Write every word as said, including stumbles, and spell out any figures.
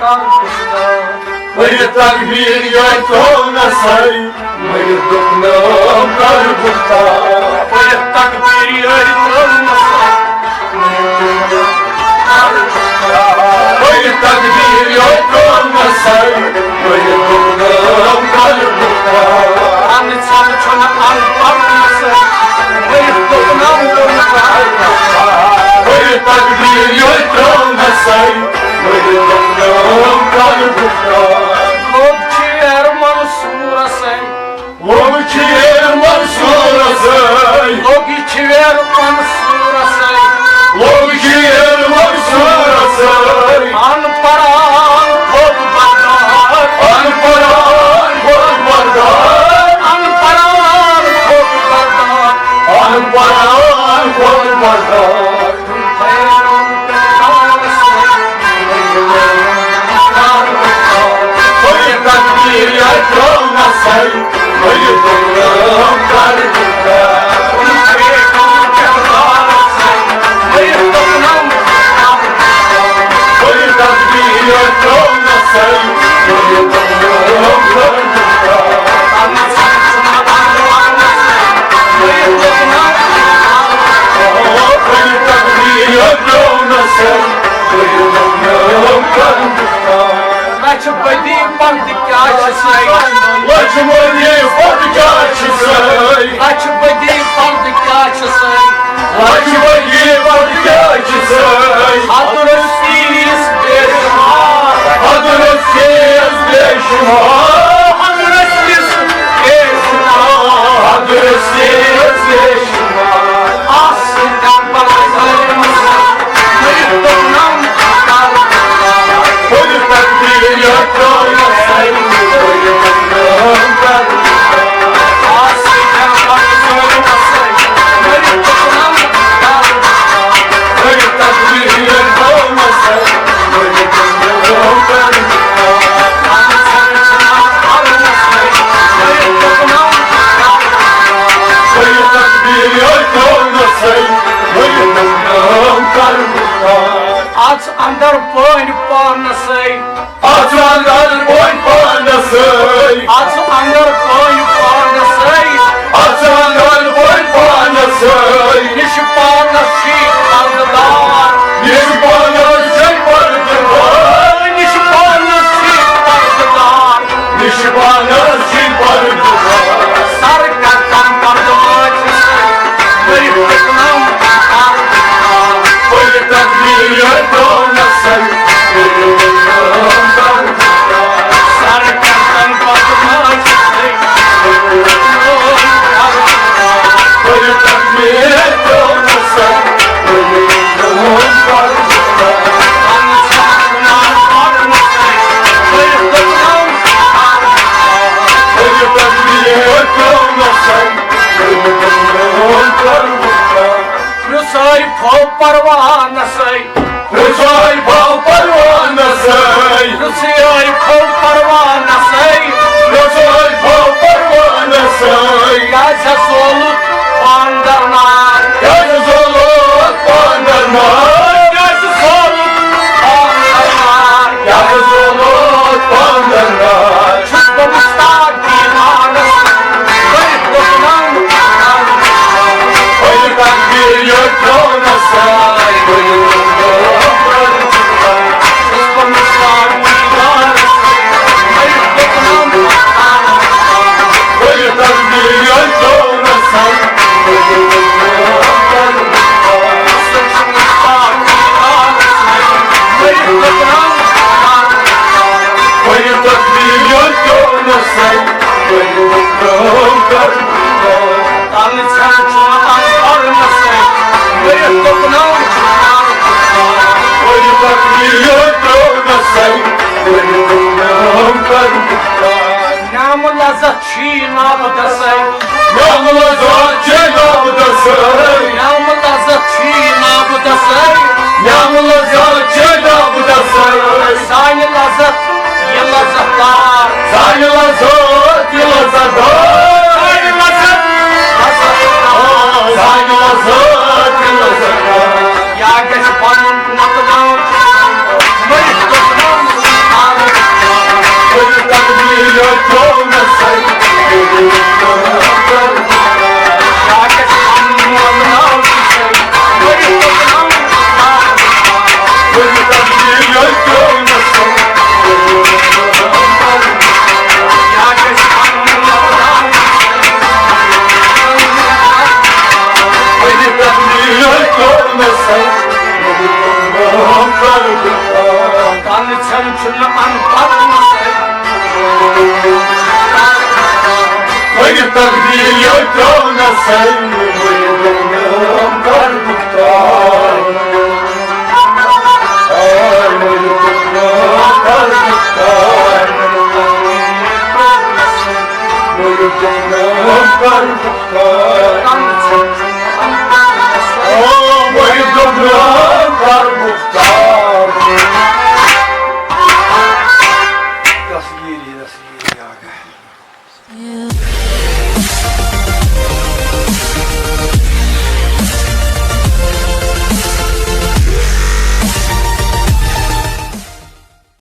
پٔرِتھ تکبیٖر یٲرۍ ترٛٲونَسَے، مٔرِتھ دوٚپنَم کَر گُفتار۔ پٔرِتھ تکبیٖر یٲرۍ ترٛٲونَسَے، مٔرِتھ دوٚپنَم کَر گُفتار۔ پٔرِتھ تکبیٖر یٲرۍ ترٛٲونَسَے، مٔرِتھ دوٚپنَم کَر گُفتار۔ اَنہٕ ژھٮ۪ن چھُنہٕ اَن پَرنَسَے، مٔرِتھ دوٚپنَم کَر گُفتار۔ پٔرِتھ تکبیٖر یٲرۍ ترٛٲونَسَے، لوٚگ چھُ یار منصوٗرسٕے۔ لوٚگ چھُ یار منصوٗرسٕے۔ لوٚگ چھُ یار منصوٗرسٕے۔ لوٚگ چھُ یار منصوٗرسٕے۔ اَن پَران کھوٚت بردار۔ اَن پَران کھوٚت بردار۔ اَن پَران کھوٚت بردار۔ اَن پَران کھوٚت بردار۔ لَچھ بٔدی پردٕ کیٛاہ چھِ سٲے؟ لَچھ بٔدی پردٕ کیٛاہ چھِ سٲے؟ لَچھ بٔدی پردٕ کیٛاہ چھِ سٲے؟ لَچھ بٔدی پردٕ کیٛاہ چھِ سٲے؟ حضرت یُس بے شمار۔ حضرت یُس بے شمار۔ حضرت یُس بے شمار۔ حضرت یُس بے شمار۔ آسہٕ کم پردٕ سٲے۔ اَژ اندر پٲنۍ پانسٕے۔ اَژ اندر پٲنۍ پانسٕے۔ اَژ اندر پٲنۍ پانسٕے۔ اَژ اندر پٲنۍ پانسٕے۔ نِش پانس چھِ پردٕ دار۔ نِش پانس چھِ پردٕ دار۔ نِش پانس چھِ پردٕ دار۔ نِش پانس چھِ پردٕ دار۔ سر کتن پردٕ ماچھ سۭتۍ۔ بٔرِتھ دِتنم پردٕ دار۔ بٔرِتھ تکبیٖر دونس سۭتۍ۔ سر کتن پردٕ ماچھ سۭتۍ۔ پرواہ نسے۔ رسوایی پھو پروانس سۭتۍ۔ رسوایی پھو پروانس سۭتۍ۔ رسوایی پھو پروانس سۭتۍ۔ کیازِ زولُت پان درنار؟ کیازِ زولُت پان درنار؟ کیازِ زولُت پان درنار؟ کیازِ زولُت پان درنار؟ چھُس بہٕ مُشتاق دیٖدارس، بٔرِتھ دُکھ نم۔ بٔرِتھ تکبیٖر یوت تھونس سۭتۍ، بٔرِتھ دُکھ نم۔ چھُس بہٕ مُشتاق دیٖدارس، بٔرِتھ دُکھ نم۔ بٔرِتھ تکبیٖر یوت تھونس سۭتۍ، بٔرِتھ دُکھ نم۔ نام لذت چھی نام دسے۔ نام لذت چھی نام دسے۔ نام لذت چھی نام دسے۔ نام لذت چھی نام دسے۔ سانہِ لذت یہِ لذت دار۔ سانہِ لذت یہِ لذت دار۔ سانہِ لذت لذت دار۔ سانہِ لذت یہِ لذت دار۔ یا گژھِ پنُن مۄکلاوُن۔ مٔرِتھ گوٚژھ نہٕ یوٚتام نہ سَنہِ مٔرۍ دُنیاہَم کَرٕ بہٕ تام۔ آے مٔرۍ دُنیاہَم کَرٕ بہٕ تام۔ مٔرۍ دُنیاہَم کَرٕ بہٕ تام۔ آ، مٔرۍ دُنیاہَم کَرٕ بہٕ تام۔